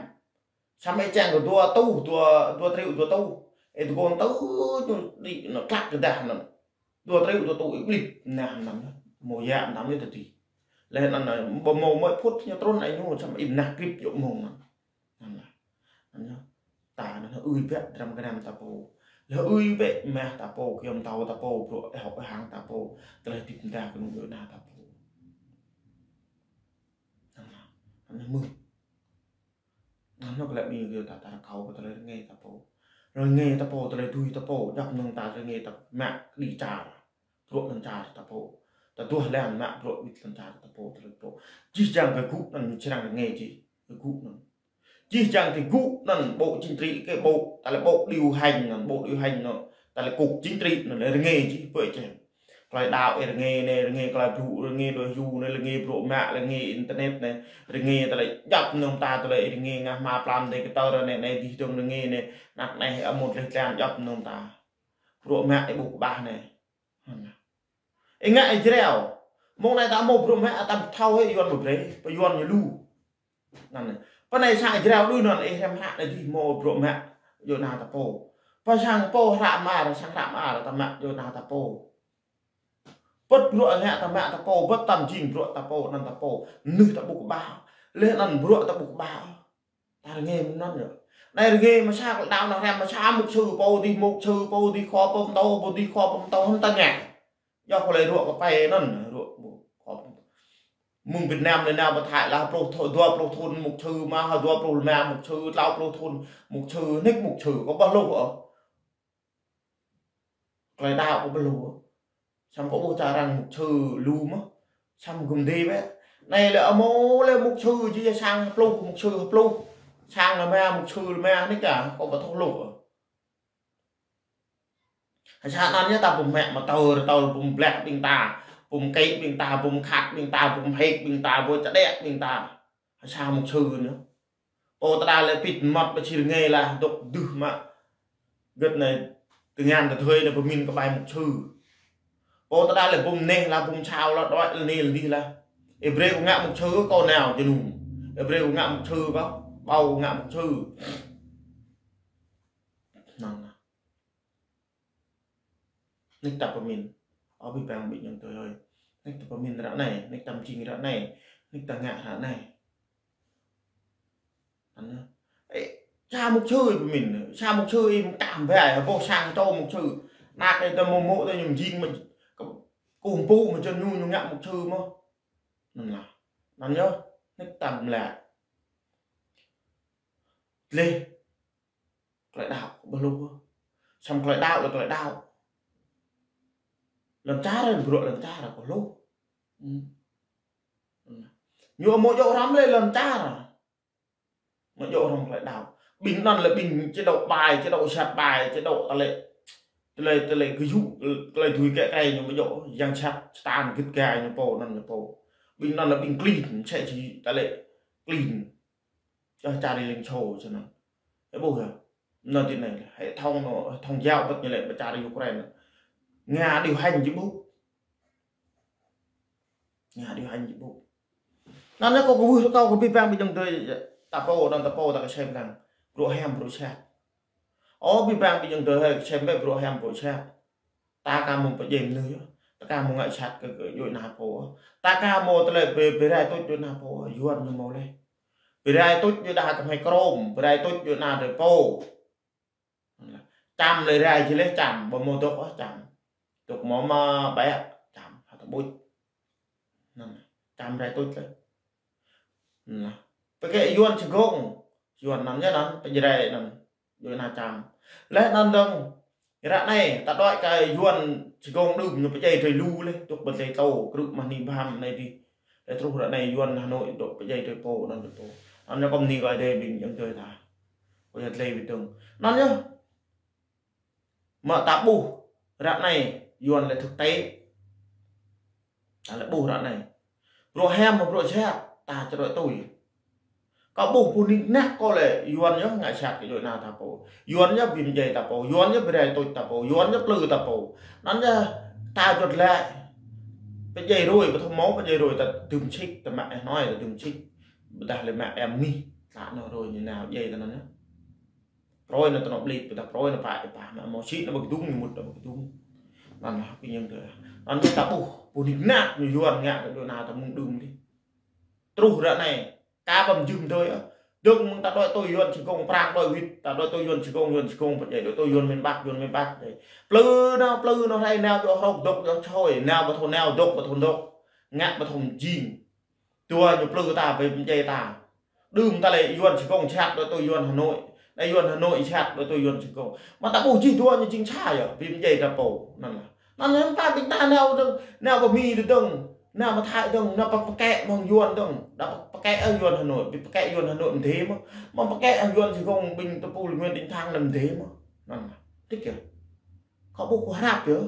Samơ̆ ih čang kơ dua rơtuh, dua, dua triệu dua rơtuh. Ih tơgŭn tơ ñu đĭ anŭn klăk kơ dah anŭn. Dua triệu dua rơtuh ih ƀlĭt Việt Nam anŭn. Mô yă anŭn ñu tơdih. Lĕ anŭn anŭn, ƀu mô mơi phŭt ñu trŭn ai ñu, samơ̆ ih mơnah krip yŏk mông anŭn. Anŭn lah. Anŭn yơh. Ta anŭn ơi bĕ dram gơnam ta pô. Lĕ ơi bĕ mah ta pô, kiơ̆m tâo ta pô, bruă ih hŏk ih hăng ta pô. Tơlơi hơdip ta kơnung dŏ na ta pô. Anŭn lah. Anŭn mơ̆n. Anŭn kơ lĕ ƀing gơ̆ ta ta rơkâo kơ tơlơi rơngai ta pô. Rơngai ta pô, tơlơi tui ta pô, djŏp mơnơ̆ng ta rơngai ta mă kơđi čar. Bruă lŏn čar ta pô. Ta duah lăng mă bruă wĭt lŏn čar ta pô, tơlơi pô. Jih jang kơ gŭ anŭn ñu črang rơngai jih, kơ gŭ anŭn. Jih jang kơ gŭ anŭn bộ chính trị kơ bộ, ta lĕ bộ điều hành anŭn, bộ điều hành anŭn, ta lĕ cục chính trị anŭn lĕ rơngai jih, pơ čem. Tơlơi đaŏ ih rơngai anai, rơngai tơlơi blŭ, rơngai đuaĭ hyu anai, rơngai bruă mă, rơngai internet anai, rơngai tơlơi djŏp mơnơ̆ng ta, tơlơi ih rơngai ngă hmua plam dêh kơ tơlơi anai, anai dih dơ̆ng rơngai anai, năk anai ih amŭt leh tlan djŏp mơnơ̆ng ta. Bruă mă ih ƀuh kơƀah anai. Ih ngă ih jrao. Mông anai ta mâo bruă mă ta thâo hĭ Yuan ƀu brơi, pơ Yuan ñu lu. Anŭn anai. Pơ anai sang jrao đuaĭ anŭn ih hrăm hră anai dih mâo bruă mă djŏ na ta pô. Pơ sang pô hră mơar, sang hră mơar ta mă djŏ na ta pô. Pơ̆t bruă ngă ta mă ta pô, pơ̆t tơm jing bruă ta pô, anŭn ta pô. Mơnuih ta ƀuh kơƀah. Leh anŭn bruă ta ƀuh kơƀah. Ta rơngai mơ̆ng anŭn yơh. Anai rơngai mơ̆ng sa kơ đaŏ anŭn hrăm mơ̆ng sa mục sư pô dih, mục sư pô dih, khua pơtô, pô dih khua pơtô, hơnŭn ta ngă. Yua kơ lĕ ruă kơ pơpă anŭn, ruă pô, khua pơtô. Mơ̆ng Việt Nam anai nao pơ Thái lah pluh thŭn, dua pluh thŭn mục sư mơ̆, hă dua pluh rơma mục sư, klâo pluh thŭn mục sư, nik mục sư, kơ ƀuh hluh ôh. Tơlơi đaŏ kơ ƀuh hluh. Samơ̆ kơ ƀuh čar arăng mục sư lu mơ̆n. Samơ̆ gum dih bĕ. Anai lĕ amâo lĕ mục sư jih sang pluh, mục sư pluh. Sang rơma mục sư rơma nik kơ, kơ ƀuh thâo hluh. Sa anŭn yơh ta ƀu mă mơtâo, tâo ƀu blah ƀing ta, ƀu kĕ ƀing ta, ƀu khăt ƀing ta, ƀu hek ƀing ta, ƀu čơđeh ƀing ta. Sa mục sư anŭn. Pô ta đa lĕ pĭt măt pơ čir rơngai lah dŏ dưh mă. Gơ̆t anai tơngan tơdơi anai pơmĭn kơ ƀai mục sư. Pô ta đa lĕ ƀu mơneh lah ƀu mơčhao lah đuaĭ lĕ anai lĕ dih lah. Ih brơi kơ ngă mục sư kơ nao jơnum. Ih brơi kơ ngă mục sư kơ ƀâo kơ ngă mục sư. Anŭn lah. Nik ta pơmĭn. Ơ ƀing ƀing ƀing yang tui hơi. Nik ta pơmĭn ră anai, nik ta mjing ră anai, nik ta ngă ră anai. Anŭn. Ê, sa mục sư pơmĭn, sa mục sư ih mơkă ƀai, hơpô sang čô mục sư. Năk ih ta mơ̆ mơ̆ ta ñu mjing mă, kơ, kơkuh pơpŭ mă čơnŭn ñu, ñu ngă mục sư mơ̆n. Anŭn lah. Anŭn yơh, nik ta mlă. Leh. Tơlơi đaŏ, ƀuh hluh. Samơ̆ tơlơi đaŏ lĕ tơlơi đaŏ. Lŏn čar, bruă lŏn čar, ƀuh hluh. Hm. Ñu amâo djŏ hrŏm lĕ lŏn čar. Amâo djŏ hrŏm tơlơi đaŏ. Ƀing anŭn lĕ ƀing chế độ ƀai, chế độ sat ƀai, chế độ tơlơi, tơlơi, tơlơi gơyŭ, tơlơi dưi kĕ kĕ ñu amâo djŏ, yang sat, satan gĭt gai ñu pô, anŭn ñu pô. Ƀing anŭn lĕ ƀing klin, sĕ či tơlơi klin. Čar, čar Liên Xô čơ anŭn. Ih ƀuh yơh. Anŭn tui anai, hệ thống anŭn, hệ thống giáo bật ñu lĕ pơ čar Ukraine. Nga điều hành či ƀuh. Nga điều hành či ƀuh. Anŭn anai kâo kwưh rơkâo kơ ƀing ƀing ƀing yang tui ta pô, anŭn ta pô ta kơsem lăng. Bruă hiam bruă sat. Ơ ƀing ƀing ƀing yang tui hơi kơsem bĕ bruă hiam bruă sat. Ta aka mơ̆ng pơdjai mơnuih yơh. Ta aka mơ̆ng ngă sat kơ, kơ djuai ana pô. Ta aka mơ̆ng tơlơi bê, bê rai tuč djuai ana pô. Yuan ñu mơ̆ng leh. Bê rai tuč djuai đah kơ hmei krôm. Bê rai tuč djuai ana tơlơi pô. Čăm lĕ rai či leh čăm. Ƀu mơ̆ng dŏ ôh čăm. Dŏ mơ̆ng mă bĕ čăm. Hă ta ƀuč. Anŭn. Čăm rai tuč leh. Anŭn. Pơkĕ Yuan čơgông. Yuan anŭn yơh anŭn. Pơdjai rai anŭn. Djuai ana čăm. Leh anŭn dơ̆ng, ră anai, ta đuaĭ kơ Yuan čơgông đưm ñu pơdjai drơi lu leh, dŏ pơdjai tâo, krư̆ mah ni bham anai dih. Leh truh ră anai Yuan Hà Nội dŏ pơdjai drơi pô, anŭn drơi pô. Anŭn ñu kơ mơni kơ Ơi Adai ƀing yang tui ta. Kơ yăt leh ƀing dơ̆ng. Anŭn yơh. Mă ta ƀuh, ră anai, Yuan lĕ thực tế. Ta lĕ ƀuh ră anai. Bruă hiam, bruă sat, ta čơrơ̆ tui. Kâo ƀuh pơnik năk kâo lĕ Yuan yơh ngă sat kơ djuai ania ta pô. Yuan yơh ƀing djai ta pô. Yuan yơh ƀrai tôč ta pô. Yuan yơh plư ta pô. Anŭn yơh ta juăt lĕ. Pơdjai rơi, pơthâo mâo pơdjai rơi ta dŭm čik, ta mă eh noi ta dŭm čik. Ƀôdah lĕ mă em nih. Ta nao rơi ñu nao djai ta anŭn yơh. Prơi nao ta nao ƀlĭ, ƀôdah prơi nao pă, pă, mă mâo čik nao ƀơi kơdŭng, ñu mŭt nao ƀơi kơdŭng. Anŭn yơh, pơñing tơ. Anŭn yơh ta ƀuh, pơnik năk ñu Yuan ngă kơ djuai ania ta mơ̆ng đưm dih. Truh ră anai, ka pơm jưm tơi ah. Dơ̆ng mơ̆ng ta đuaĭ tui Yuan čơgông, Prang đuaĭ wĭt, ta đuaĭ tui Yuan čơgông, Yuan čơgông pơdjai, đuaĭ tui Yuan miền Bắc, Yuan miền Bắc pơdjai. Plư nao, plư nao hrơi nao, dŏ hrŏk, dŏ, dŏ čôi, nao ƀu thâo nao, dŏ ƀu thâo dŏ. Ngă ƀu thâo jing. Dua ñu plư ta, ƀing pơdjai ta. Đưm ta lĕ Yuan čơgông sat đuaĭ tui Yuan Hà Nội. Đa Yuan Hà Nội sat đuaĭ tui Yuan čơgông. Mă ta ƀuh jih dua ñu jing sa yơh, ƀing pơdjai ta pô. Anŭn lah. Anŭn yơh ta ƀing ta nao dơ̆ng, nao pơ Mi dơ̆ng, nao pơ Thái dơ̆ng, nao pơ pơkĕ mơ̆ng Yuan dơ̆ng. Đa pơkĕ ơ Yuan Hà Nội, ƀing pơkĕ Yuan Hà Nội mơdê mơ̆. Mơ̆ng pơkĕ Yuan čơgông ƀing tơpul Nguyễn Đình Thắng anŭn mơdê mơ̆. Anŭn lah. Tĭk yơh. Kâo ƀuh kâo hrăp yơh.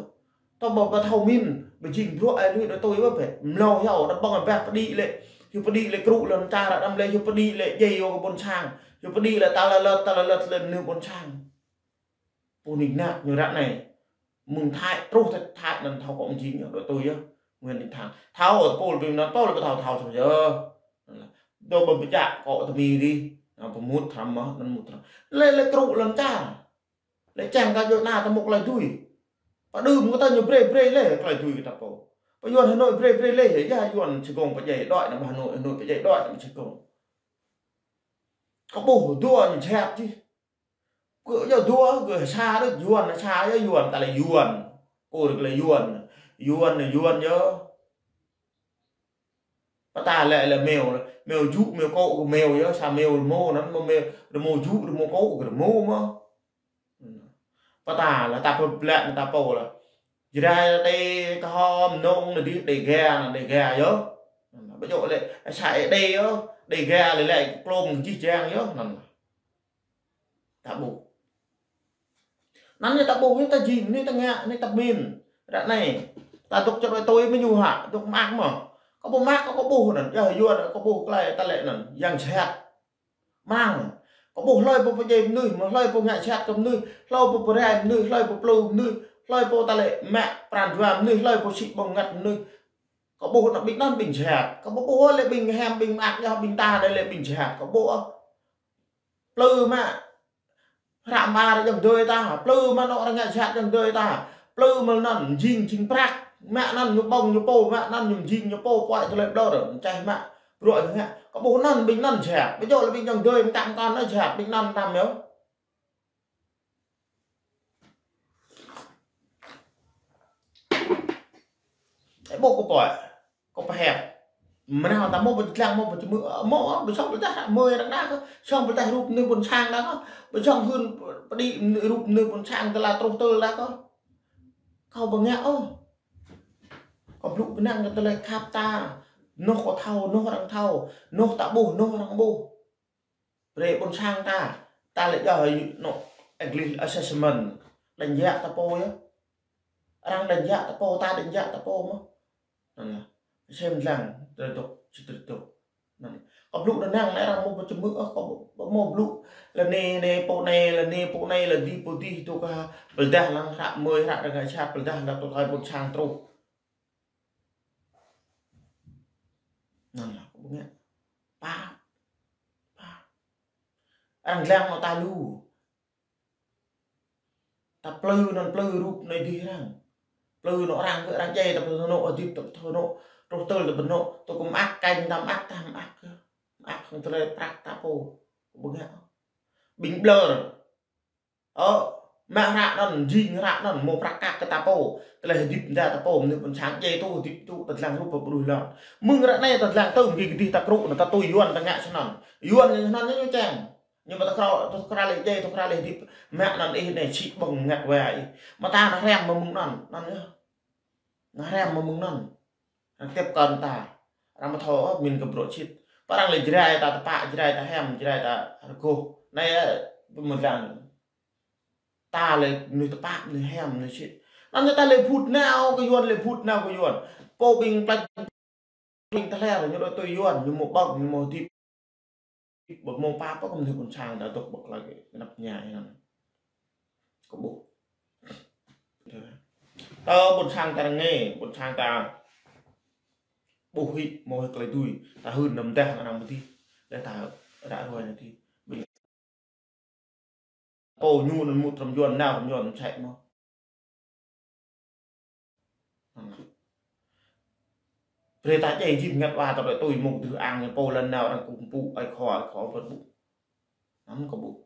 Tơ ƀu, ƀu thâo min, ƀu jing bruă ai lui đuaĭ tui ƀu bĕ. Mlâo hiao, đa ƀơ̆ng ƀah pơđĭ lĕ. Hiu pơđĭ lĕ krŭ lŏn čar, đăm lĕ hiu pơđĭ lĕ djai yua kơ ƀôn sang. Hiu pơđĭ lĕ ta lĕ lĕ, ta lĕ lĕ, lĕ mơnuih ƀôn sang. Pơnik năk ñu ră anai. Mơ̆ng Thái, truh Thái, Thái anŭn thâo kơ mơ̆ng jing ñu đuaĭ tui yơh. Nguyễn Đình Thắng. Thâo, tơpul ƀing anŭn, tơpul ƀu thâo, thâo čô yơh. Dŏ ƀơ̆ng pơčă kơ tơ Mi dih. Anŭn pơmŭt hrăm mơ̆, anŭn mŭt hrăm. Lĕ, lĕ krŭ lŏn čar. Lĕ čang kơ djuai ania ta mŭk tơlơi dưi. Pơ đưm kơ ta ñu brơi brơi lĕ tơlơi dưi kơ ta pô. Pơ Yuan Hà Nội brơi brơi lĕ, yơh Yuan čơgông pơdjai đuaĭ nao Hà Nội, Hà Nội pơdjai đuaĭ nao čơgông. Kâo ƀuh dua ñu jhat čih. Kơ yơh dua, kơ sa đôč Yuan, sa yơh Yuan, ta lĕ Yuan. Kơ rơ̆k lĕ Yuan. Yuan, Yuan yơh. Pơtă lĕ, lĕ meo, meo jŭ, meo kô̆, kơ meo yơh, sa meo rơmô, anŭn mơ̆ meo, rơmô jŭ, rơmô kô̆, kơ rơmô mơ̆. Pơtă lĕ ta pơblĕ ta pô lĕ. Jrai đe kơhŏm nông lĕ dih, Đêga, Đêga yơh. Ƀu djơ̆ lĕ, sa ê đe yơh, Đêga lĕ lĕ klôm jih jang yơh, anŭn. Ta ƀuh. Anŭn anai ta ƀuh, anai ta jing, anai ta ngă, anai ta min. Ră anai. Ta dŏ čơrơi tui mơ̆ ñu hă, dŏ mơak mơ̆. Kâo ƀu mơak, kâo ƀuh anŭn. Yơh, Yuan, kâo ƀuh tơlơi, tơlơi anŭn. Yang jhat. Mơ̆ng. Kâo ƀuh hlơi pô pơdjai mơnuih, mơ̆ hlơi pô ngă jhat kơ mơnuih, hlơi pô pơrai mơnuih, hlơi pô plư mơnuih, hlơi pô ta lĕ mă pran jua mơnuih, hlơi pô sĭ ƀơ̆ng ngăt mơnuih. Kâo ƀuh anŭn ƀing anŭn ƀing jhat. Kâo ƀu ƀuh lĕ ƀing hiam, ƀing mơak, yơh ƀing ta đơi lĕ ƀing jhat. Kâo ƀuh. Plư mă. Hră mă ră ayŏng adơi ta, plư mă anŏ arăng ngă jhat ayŏng adơi ta. Plư mă anŭn, jing, jing prăk. Mă anŭn ñu ƀơ̆ng ñu pô, mă anŭn ñu jing ñu pô, puăi tơlơi ƀlŏr, čeh mă. Bruă ñu ngă. Kâo ƀuh anŭn, ƀing anŭn jhat. Ƀu djơ̆ lĕ ƀing ayŏng adơi, mơkă mơkă anŭn jhat, ƀing anŭn tam yơh. Ơ, ƀuh kâo puăi. Kâo pơhiăp. Mơnao ta mâo pơčơdlăng, mâo pơčơmư̆, mâo, ƀu sŏng pơdah mơi arăng đa kơ, sŏng pơdah rup mơnuih ƀôn sang đa kơ, ƀu sŏng hưn pơđĭ rup mơnuih ƀôn sang tơl truh tơl đa kơ. Kâo ƀu ngă ôh. Kâo blŭ pơnăng kơ tơlơi khăp ta, noh kâo thâo, noh arăng thâo, noh ta ƀuh, noh arăng ƀuh. Brơi ƀôn sang ta, ta lĕ yơh anŏ English assessment, đánh giá ta pô yơh. Arăng đánh giá ta pô, ta đánh giá ta pô mơ̆. Anŭn lah. Sem lăng, tơdŏ, či tơdŏ. Anŭn. Kâo blŭ anŭn năng, anai arăng mâo pơčơmư̆, ơ, kâo ƀu, ƀu mâo blŭ. Lĕ anai, anai, pô anai, lĕ anai, pô anai, lĕ dih, pô dih, tui kơ, pơdah lăng hră mơi, hră arăng ngă jhat, pơdah lăng tui kơ ƀôn sang truh. Anŭn lah, kâo ƀu ngă. Pap. Pap. Arăng lăng anŏ ta lu. Ta plư anŭn plư rup anai dih arăng. Plư anŏ arăng kơ arăng djai ta pơthâo anŏ, hơdip ta pơthâo anŏ. Truh tơl ta pơthâo anŏ. Tui kơ mơak kơnh ta mơak ta mơak kơ. Mơak hăng tơlơi prăk ta pô. Kâo ƀu ngă. Ƀing ƀlŏr. Ơ, mă hră anŭn, jing hră anŭn, mâo prăk kăk kơ ta pô. Tơlơi hơdip ta ta pô, mơnuih ƀôn sang djai tui hơdip tui, ta lăng rup pơƀruih lŏn. Mơ̆ng ră anai ta lăng tơm kơ kơdih ta krŭ, anŭn ta tui Yuan ta ngă snăn. Yuan ñu snăn ñu čang. Ñu mă ta krŭ, ta krŭ lĕ djai, ta krŭ lĕ hơdip. Mă anŭn ih anai sĭ ƀơ̆ng ngăt wa ih. Mă ta nao hriăm mơ̆ng anŭn, anŭn yơh. Nao hriăm mơ̆ng anŭn. Arăng tiếp cận ta. Arăng mă thâo, ơ, min kơ bruă sĭt. Pơ arăng lĕ Jrai ta tơpă, Jrai ta hiam, Jrai ta rơgoh. Anai, ơ, pơmơdlang. Ta lĕ mơnuih tơpă, mơnuih hiam, mơnuih sĭt. Anŭn ta lĕ phŭt nao kơ Yuan, lĕ phŭt nao kơ Yuan. Pô ƀing plăč ƀing tơlơi ñu đuaĭ tui Yuan, ñu mâo ƀơ̆ng, ñu mâo hơdip. Ƀu hmâo pap ôh kơ mơnuih ƀôn sang ta dŏ ƀơi tơlơi kơnăp ñai anŭn. Kơ ƀuh. Tơ ƀôn sang ta rơngai, ƀôn sang ta ƀu hĭ, hmâo hĭ tơlơi dưi, ta hưn anăm dah anăm ƀu dih, lĕ ta ră ruai anai dih. Ƀing pô ñu anŭn mŭt hrŏm Yuan, nao hrŏm Yuan sĕ mơ̆n. Brơi ta djai jim ngăt wa ta đuaĭ tui mông tơdrưh ang, pô lŏn nao arăng kŭm pŭ ai khua, ai khua pơ̆t ƀu. Anŭn kơ ƀuh.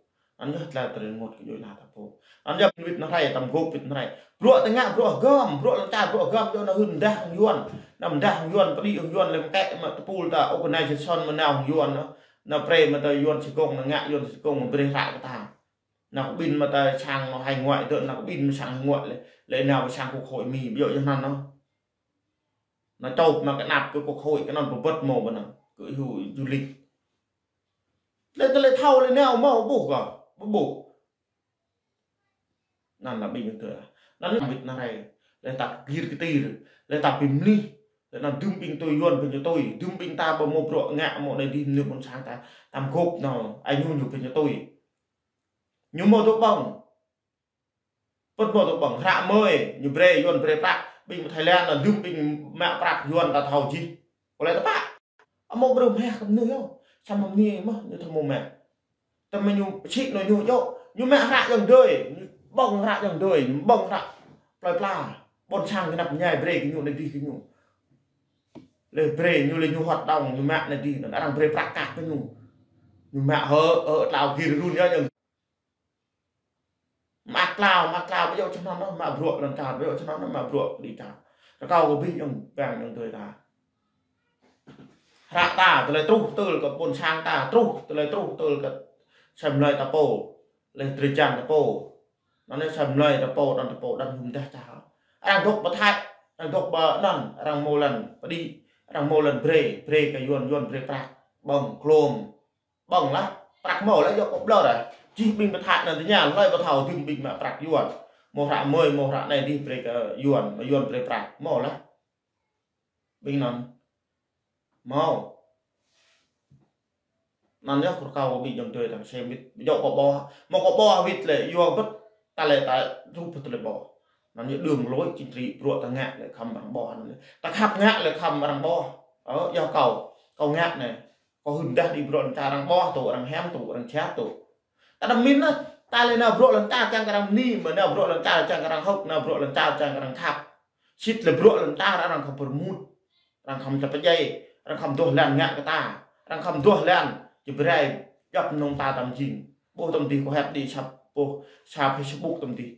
Anŭn yơh tơlơi tơlơi rơngot kơ djuai ania ta pô. Anŭn yơh wĭt anai hrơi, tăm gŏp wĭt anai hrơi. Bruă tơngă bruă hơgŏm, bruă lŏn čar bruă hơgŏm, djơ̆ anŭn hưn dah hăng Yuan. Anăm dah hăng Yuan, pơđĭ hăng Yuan, lĕ mơkĕ mă tơpul ta organization mơnao hăng Yuan, anŭn. Anŭn brơi mă ta Yuan si kông, anŭn ngă Yuan si kông, anŭn brơi hră kơ ta. Anŭn kơ ƀing mă ta sang anŭn hai ngoại dơ̆, anŭn kơ ƀing mă sang hai ngoại lĕ, lĕ anŭn mă sang quốc hội Mi, ƀu djơ̆ anŭn, anŭn. Anŭn čŏp mă kơ anăp kơ quốc hội kơ anŭn pơƀut mơ̆ ƀơi anŭn. Kơ hyu du lịch. Lĕ tơlơi thâo lĕ nao mơ̆ ƀuh kơ, ƀu ƀuh. Anŭn lĕ ƀing tơ. Anŭn lĕ wĭt anai hrơi. Lĕ ta gir kơtir. Lĕ ta ƀu mlih. Lĕ anŭn dŭm ƀing tui Yuan ƀing ñu tui. Dŭm ƀing ta ƀu hmâo bruă ngă hmâo anai dih mơnuih ƀôn sang ta. Tăm gŏp anŭn. Ai ñu ñu ƀing ñu tui. Ñu hmâo dŏ ƀơ̆ng. Pơ̆t hmâo dŏ ƀơ̆ng. Hră mơi. Ñu brơi Yuan brơi prăk. Ƀing Thái Lan anŭn dŭm ƀing mă prăk Yuan ta thâo jih. Kơ lĕ ta pă. Hmâo brơi mơ̆ kơ mơnuih yơh. Samơ̆ mơnuih mơ̆ ñu thâo hmâo mă. Tơdah ñu sĭ anŭn ñu djơ̆, ñu mă hră ayŏng adơi, ñu ƀơ̆ng hră ayŏng adơi, ñu ƀơ̆ng hră plơi pla. Ƀôn sang kơnăp ñai brơi kơ ñu anai dih kơ ñu. Lĕ brơi ñu lĕ ñu hoạt động, ñu mă anai dih, anŭn arăng brơi prăk kah kơ ñu. Ñu mă hơ, hơ, tlao gir run yơh ñu. Mă tlao, mă tlao, ƀu djơ̆ čơnăn anŭn, mă bruă lŏn čar, ƀu djơ̆ čơnăn anŭn, mă bruă kơđi čar. Rơkâo kơ ƀing ayŏng, ƀing ayŏng adơi ta. Hră ta, tơlơi truh tơl kơ ƀôn sang ta, truh, tơlơi truh tơl kơ sem lơi ta pô, lĕ drơi jăn ta pô. Anŭn lĕ sem lơi ta pô, đăn ta pô, đăn hưm dah čar. Arăng dŏ ƀơi Thái, arăng dŏ ƀơi anŭn, arăng hmâo lŏn pơđĭ, arăng hmâo lŏn brơi, brơi kơ Yuan, Yuan brơi prăk, ƀơ̆ng, glông, ƀơ̆ng lah, prăk hmâo lah, djơ̆ kơ ƀlŏr lah. Jih ƀing ƀơi Thái anŭn tơña, hlơi ƀu thâo dŭm ƀing mă prăk Yuan. Hmâo hră mơi, hmâo hră anai dih brơi kơ Yuan, mă Yuan brơi prăk, hmâo lah. Ƀing anŭn. Hmâo. Anŭn yơh kơ rơkâo ƀing ayŏng adơi ta sem wĭt. Djơ̆ kơ ƀuh. Hmâo kơ ƀuh wĭt lĕ, yua ƀơ̆t, ta lĕ ta truh pơ tơlơi ƀuh. Anŭn yơh đơ̆ng lĕ, chính trị bruă ta ngă lĕ khŏm arăng ƀuh anŭn lĕ. Ta khăp ngă lĕ khŏm arăng ƀuh. Ơ, yua kâo, kâo ngă anai. Kâo hưn dah đĭ bruă lŏn čar arăng ƀuh tŭ, arăng hiam tŭ, arăng čăp tŭ. Ta đăm min anŭn, ta lĕ nao bruă lŏn čar čang kơ arăng bơni, mơ̆ nao bruă lŏn čar čang kơ arăng hơ̆k, nao bruă lŏn čar čang kơ arăng khăp. Sĭt lĕ bruă lŏn čar arăng khŏm pơrmut, arăng khŏm čăp pơdjai, arăng khŏm duah lan ngă kơ ta, arăng khŏm duah lan, či brơi, djŏp mơnơ̆ng ta tăm jing. Ƀuh tăm dih kơ hĕp đĭ sap, ƀuh sa Facebook tăm dih.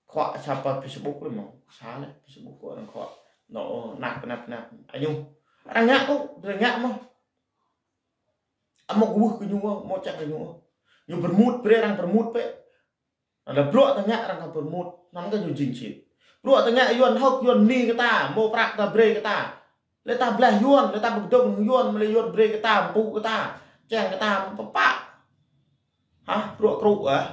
Khuă sa pơ Facebook lĕ mơ̆, sa lĕ Facebook kơ arăng khuă. Anŭn, năp, năp, năp. Añŭ. Arăng ngă tŭ, arăng ngă mơ̆. Hmâo kơ wơh kơ ñu, hmâo čang kơ ñu. Ñu pơrmut, brơi arăng pơrmut bĕ. Anŭn lĕ bruă ta ngă arăng khŏm pơrmut. Anŭn kơ ñu jing sĭt. Bruă ta ngă Yuan hơ̆k, Yuan bơni kơ ta, hmâo prăk ta brơi kơ ta. Lĕ ta blah Yuan, lĕ ta pơkơdơ̆ng Yuan, mă lĕ Yuan brơi kơ ta, pơpŭ kơ ta. Čang kơ ta, pơpă. Hă, bruă krŭ ah.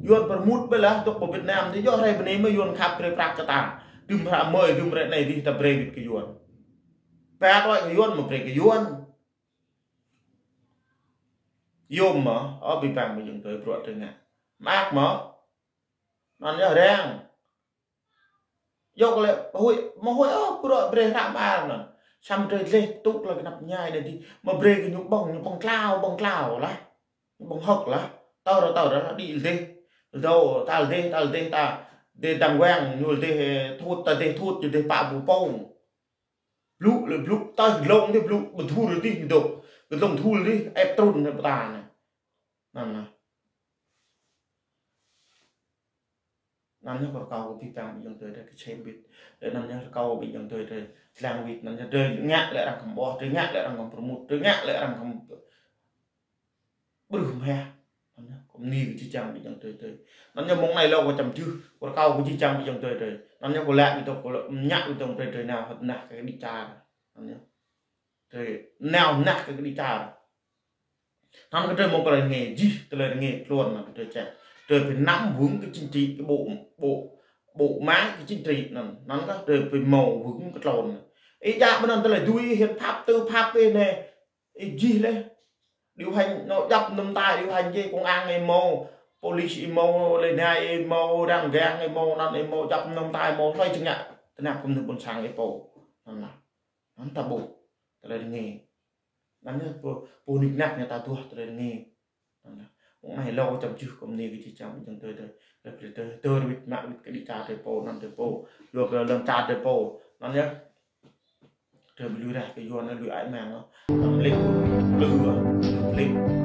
Yuan pơrmut bĕ lah, dŏ pơ Việt Nam, dih djơ̆ hrơi bơni mơ̆ Yuan khăp brơi prăk kơ ta. Dŭm hră mơi, dŭm hră anai dih ta brơi wĭt kơ Yuan. Pă tui kơ Yuan, mă brơi kơ Yuan. Yôm mơ̆, ơ ƀing ƀing ayŏng adơi bruă tơ ngă. Mơak mơ̆. Anŭn yơh răng. Djơ̆ kơ lĕ huĭ, mơ̆ huĭ ôh, bruă brơi hră mơar anŭn. Samơ̆ drơi dleh tŭ tơlơi kơnăp ñai anai dih. Mă brơi kơ ñu ƀơ̆ng, ñu ƀơ̆ng tlao, ƀơ̆ng tlao lah. Ñu ƀơ̆ng hơ̆k lah. Tơr, tơr lah, đĭ dleh. Dŏ, ta dleh, ta dleh, ta dleh đang wang, ñu dleh thut, ta dleh thut, ñu dleh pă bu pông. Blŭ lĕ blŭ, tơl glông dih blŭ, ƀu thul dih, dŏ. Glông thul dih, ĕp trŭn anai ƀơi ta anai. Anŭn lah. Anŭn yơh kơ rơkâo kơ ƀing ƀing ayŏng adơi ta kơsem wĭt. Lĕ anŭn yơh rơkâo ƀing ayŏng adơi ta lăng wĭt, anŭn yơh drơi ngă lĕ arăng khŏm ƀuh, drơi ngă lĕ arăng khŏm pơrmut, drơi ngă lĕ arăng khŏm ƀrưh mơ̆. Anŭn yơh, kơ bơni kơ jih jang ƀing ayŏng adơi ta. Anŭn yơh mông anai lŏ kơ čăm jưh, kơ rơkâo kơ jih jang ƀing ayŏng adơi ta. Anŭn yơh kơ lăi ƀing tŏ, kơ lăi mơñă ƀing tŏ brơi drơi nao hơ̆t nah kơ kơđi čar. Anŭn yơh. Drơi nao nah kơ kơđi čar. Anŭn kơ drơi mơ̆ng kơ lĕ rơngai jih, tơlơi rơngai tluôn anŭn kơ drơi čĕ. Drơi pơnăm wơ̆ng kơ chính trị kơ bộ, bộ, bộ máy kơ chính trị anŭn. Anŭn kơ drơi pơmâo wơ̆ng kơ tluôn. Ih djă ƀơi anŭn tơlơi dưi hiến pháp, tư pháp ih anai. Ih jih lĕ. Điều hành, ñu djŏp mơnam tai điều hành či, công an ih hmâo, police ih hmâo, lĕ nai ih hmâo, răng gang ih hmâo, anŭn ih hmâo, djŏp mơnam tai ih hmâo, hlơi či ngă tơnap kơ mơnuih ƀôn sang ih pô. Anŭn lah. Anŭn ta ƀuh tơlơi rơngiă. Anŭn yơh pô, pô nik nak ñu ta duah tơlơi rơngiă. Anŭn lah. Mơ̆ng anai lŏ čăm čuh kơ mơni kơ či čăm jing tơi tơi. Lĕ tơi tơi tơi wĭt mă wĭt kơ đĭ čar tơi pô, anŭn tơi pô. Yua kơ lŏn čar tơi pô. Anŭn yơh. Tơi ƀu lui rah kơ Yuan, lui ai mang. Anŭn lĕ, lui, lui.